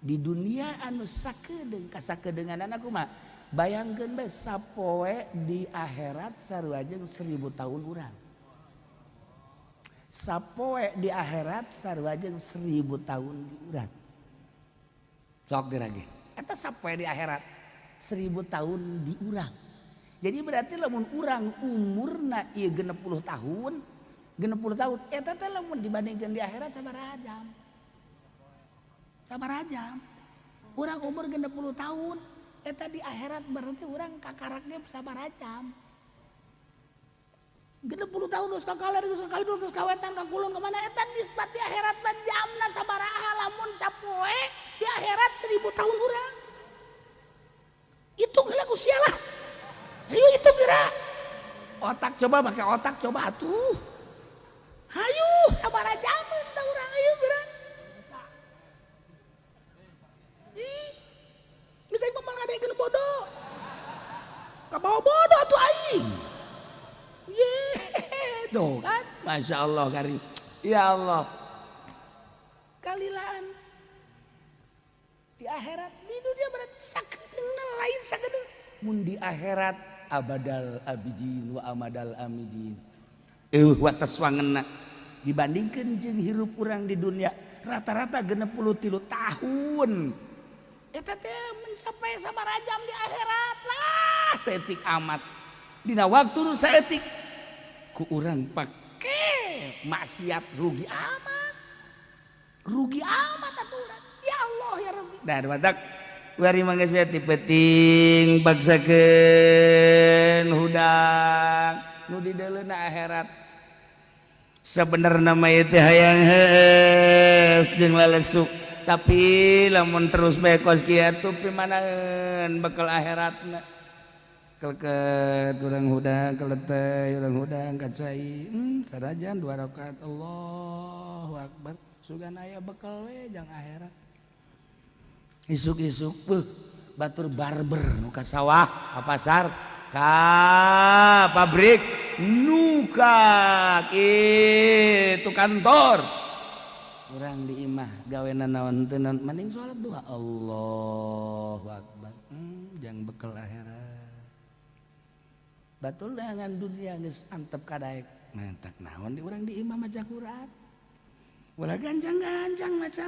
Di dunia anu sakedeung kasakedeunganana kumaha? Bayangkeun bae sapoe di akhirat sarua jeung 1000 tahun urang. Sapoe di akhirat sarua jeung 1000 tahun di urang. Sok geura ge. Eta sapoe di akhirat 1000 tahun di urang. Jadi berarti lamun urang umurna ieu 60 tahun, 60 tahun eta teh lamun dibandingkeun di akhirat sabaraha jam? Sabaraha jam? Urang umur 60 tahun, eta di akhirat berarti urang kakaraknya sabaraha jam? 60 tahun geus kakaler, geus kakidul, geus kawetan, kakulon ka mana eta nisbat di akhirat mah jamna sabaraha lamun sapoe di akhirat 1000 tahun urang. Hitung heula ku sia lah. Ayo hitung geura. Otak coba pakai otak coba atuh. Hayu sabaraha jaman tah urang ayo geura. Ih. Geus aing mah ngadegeun bodoh. Kabawa bodoh atuh aing. Ye, tuh kan, Masya Allah kari. Ya Allah. Kalilaan di akhirat, di dunia berarti sakedeung lain sakedeung. Mun di akhirat abadal abidin wa amadal amidin. Eueuh wates wangenna dibandingkeun jeung hirup urang di dunia rata-rata 63 tahun. Eta teh mencapai sabaraha jam di akhirat lah saeutik amat. Dina waktu nu saeutik ku urang pake maksiat rugi amat. Rugi amat atuh urang. Ya Allah ya Rabbi. Da matak wari mangga sia ti peuting paksakeun hudang nu dideuleuna akhirat. Sebenarna mah ieu teh hayang heus jeung lalesuk, tapi lamun terus bae kos kieu pimanaeun bekal akhiratna. Keleket urang hudang keletey urang hudang kacai sarajan 2 rakaat Allahu akbar sugan aya bekal we jang akhirat. Isuk-isuk beuh batur barber nu ka sawah ka pasar ka pabrik nu ka kitu kantor. Urang di imah gawena naon teu naon mending salat duha Allahu akbar jang bekal akhirat. Batul dengan dunia geus antep kadaek. Mantak naon di urang di imah maca Quran. Ulah ganjang-ganjang maca.